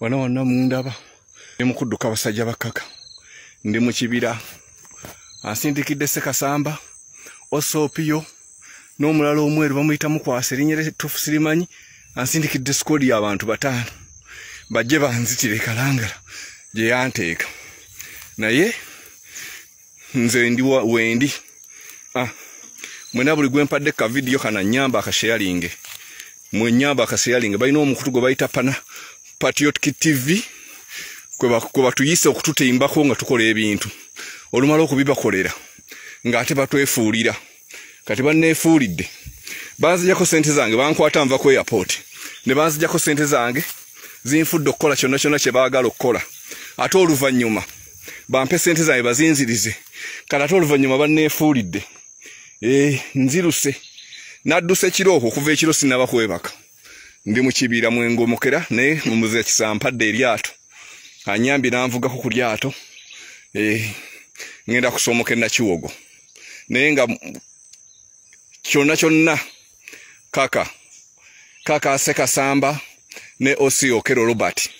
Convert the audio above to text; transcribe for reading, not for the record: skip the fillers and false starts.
Wano wonna mundaba ndi mu kudduka basajja bakaka, ndi mu kibira. Ansindikidde Ssekasamba, Osopiyo n'omulala omweru bamuyita Mukwasa, erinnya lye ettuufu sirimanyi. Ansindikidde squad y'abantu 5 bajje banzitire Kalangala gye yanteeka, naye nze ndi wendi. Mwena buli gwe mpadde ka vidiyo kano annyamba akasharinge, mwennyamba akasharinge. Balina omukutu gwe bayita Pana Patriotic TV kwe batuyise okututimbako nga tukola ebintu, olumala okubibakolera ng'ate batwefuulira. Kati banneefuulidde, banzijjako ssente zange, bankwata nva ku airport ne banzijjako ssente zange, zinfudde okukola kyonna kyonna kye baagala okukola, ate oluvannyuma bampe ssente zange bazinzirize. Kati ate oluvannyuma banneefuulidde, nziruse, nadduse kiro okwo, okuva ekiro sinnaba kwebaka, ndi mu kibira mwengomokera, naye omuzira kisampadde eryato, anyambye n'anvugako ku lyato, ngenda kusomoka e Nakiwogo. Naye nga kyonna kyonna kaka Ssekasamba ne Osi Okello Robert.